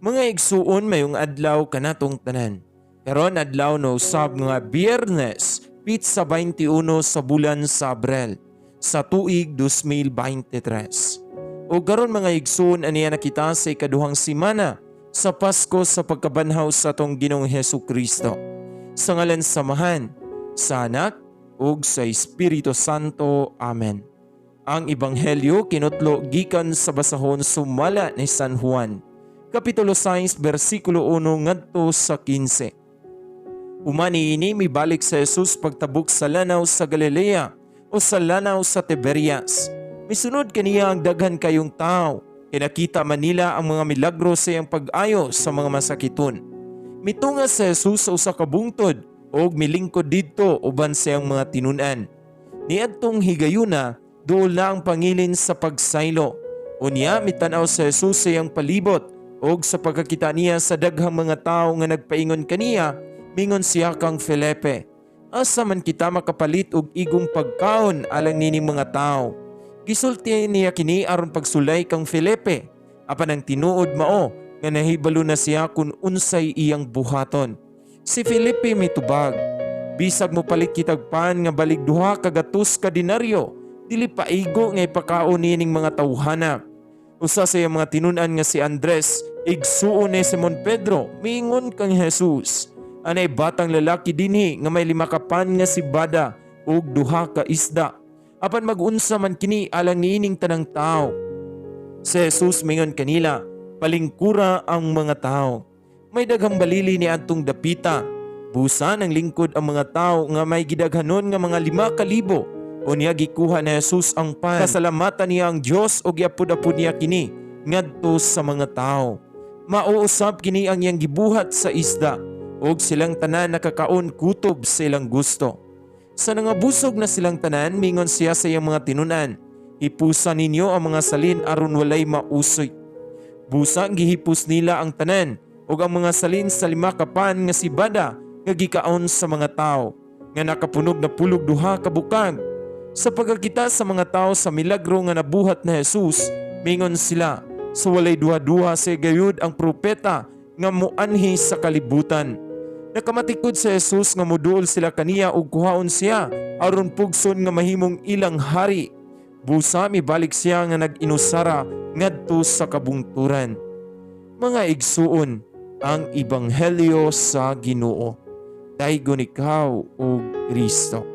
Mga igsuon, mayong adlaw kanatong tanan. Karon adlaw no usab nga Biyernes, pitsa 21 sa bulan sa Abril sa tuig 2023. O karon, mga igsuon, aniya na kita sa ikaduhang simana sa Pasko sa pagkabanhaw sa atong Ginoong Hesus Kristo. Sa ngalan sa Amahan, sa Anak ug sa Espiritu Santo. Amen. Ang Ebanghelyo kinutlo gikan sa basahon sumala ni San Juan, Kapitulo 6, versikulo 1 ngadto sa 15. Human niini, mibalik sa Jesus pagtabok sa lanaw sa Galilea o sa lanaw sa Tiberias. Misunod kaniya ang daghan kayong tao. Kay nakita man nila ang mga milagro sa iyang pag-ayo sa mga masakiton. Mitunga sa Jesus sa usa ka bungtod ug milingkod didto uban sa iyang mga tinun-an. Niadtong higayuna, duol na ang pangilin sa pagsaylo. Unya mitan-aw sa Jesus sa iyang palibot ug sa pagkakita niya sa daghang mga tawo nga nagpaingon kaniya, mingon siya kang Felipe, "Asa man kita makapalit og igong pagkaon alang nining mga tawo?" Gisulti niya kini aron pagsulay kang Felipe. Apan ang tinuod mao nga nahibalo na siya kung unsay iyang buhaton. Si Felipe mitubag, "Bisag mo palit kitag pan nga balig 200 ka denaryo, dili paigo nga ipakaon nining mga tawhana." Usa sa iyang mga tinun-an nga si Andres, igsuon ni Simon Pedro, miingon kang Jesus, "Anay batang lalaki dinhi nga may 5 ka pan nga sibada ug 2 ka isda. Apan mag-unsa man kini alang niining tanang tao?" Si Jesus mingon kanila, "Palingkura ang mga tao." May daghang balili ni adtong dapita. Busa nanglingkod ang mga tao nga may gidaghanon nga mga 5,000. Unya gikuha ni Jesus ang pan. Pasalamatan niya ang Dios ug giapod-apod niya kini ngadto sa mga tao. Mao usab kini ang iyang gibuhat sa isda ug silang tanan nakakaon kutob sa ilang gusto. Sa nangabusog na silang tanan, mingon siya sa iyang mga tinunan, "Hipusa ninyo ang mga salin aron walay mausoy." Busa gihipos nila ang tanan ug ang mga salin sa 5 ka pan nga sibada nga gikaon sa mga tao nga nakapunog na pulog 2 ka bukag. Sa pagkakita sa mga tao sa milagro nga nabuhat ni Jesus, mingon sila, "Sa walay duha-duha sa gayud ang propeta nga muanhi sa kalibutan." Nakamatikod sa Jesus nga muduol sila kaniya ug kuhaon siya aron pugson nga mahimong ilang hari. Busa mibalik siya nga nag-inusara ngadto sa kabungturan. Mga igsuon, ang ebanghelyo sa Ginoo. Daygon ikaw, o Kristo.